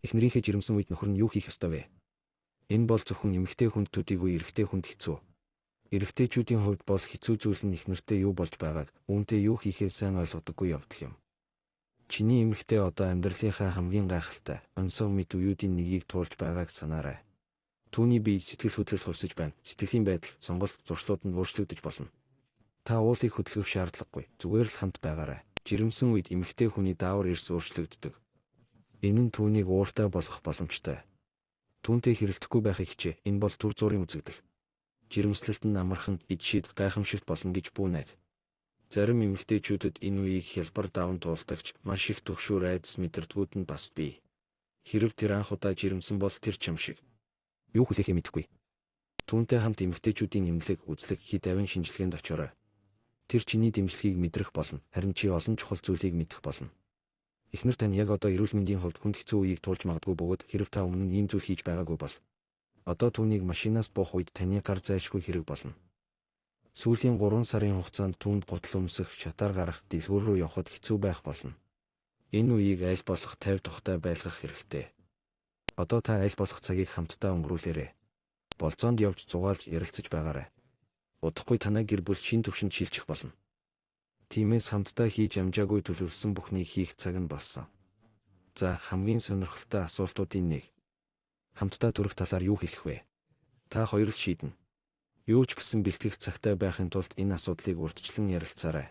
Эхнэрийнхээ жирэмсэн үед нөхөр нь юу хийх ёстой вэ? Энэ бол зөвхөн эмэгтэй хүнд төдийгүй эрэгтэй хүнд хэцүү. Эрэгтэйчүүдийн хувьд бол хэцүү зүйл нь эхнэртэй юу болж байгааг, үүнтэй юу хийхээ сайн ойлгодоггүй явдал юм. Чиний эмэгтэй одоо амьдралынхаа хамгийн гайхалтай, онцгой мэт үеүүдийн нэгийг туулж байгааг санаарай. Түүний бие сэтгэл хөдлөл хувьсаж байна. Сэтгэлийн байдал, сонголт, зуршлууд нь өөрчлөгдөж болно. Та уулыг хөдөлгөх шаардлагагүй. Зүгээр л хамт байгаарай. Жирэмсэн үед эмэгтэй хүний даавар эрс өөрчлөгддөг. Энэ нь түүнийг ууртай болгох боломжтой. Түүнтэй хэрэлдэхгүй байхыг хичээ. Энэ бол түр зуурын үзэгдэл. Жирэмслэлт нь амархан, ид шид, гайхамшигт болно гэж бүү найд. Зарим эмэгтэйчүүдэд энэ үеийг хялбар даван туулдагч маш их түгшүүр айдас мэдэрдгүүд нь бас бий. Хэрэв тэр анх удаа жирэмсэн бол тэр чам шиг юу хүлээхээ мэдэхгүй. Түүнтэй хамт эмэгтэйчүүдийн эмнэлэг, үзлэг, хэт авин шинжилгээнд очоорой. Тэр чиний дэмжлэгийг мэдрэх болно, харин чи олон чухал зүйлийг мэдэх болно. Эхнэр тань яг одоо эрүүл мэндийн хувьд хүнд хэцүү үеийг туулж магадгүй бөгөөд хэрэв та өмнө нь ийм зүйл хийж байгаагүй бол одоо түүнийг машинаас буух үед таны гар зайлшгүй хэрэг болно. Сүүлийн 3 сарын хугацаанд түүнд гутал өмсөх, шатаар гарах, дэлгүүр рүү явхад хэцүү байх болно. Энэ үеийг аль болох 50 тухтай байлгах хэрэгтэй. Одоо та аль болох цагийг хамтдаа өнгөрүүлээрэй. Болзоонд явж зугаалж ярилцаж байгаарай. Удахгүй танай гэр бүл шинэ түвшинд шилжих болно. Тиймээс хамтдаа хийж амжаагүй төлөвлөсөн бүхнийг хийх цаг нь болсон. За, хамгийн сонирхолтой асуултуудын нэг. Хамтдаа төрөх талаар юу хэлэх вэ? Та хоёр л шийднэ. Юу ч гэсэн бэлтгэх цагтай байхын тулд энэ асуудлыг урьдчилан ярилцаарай.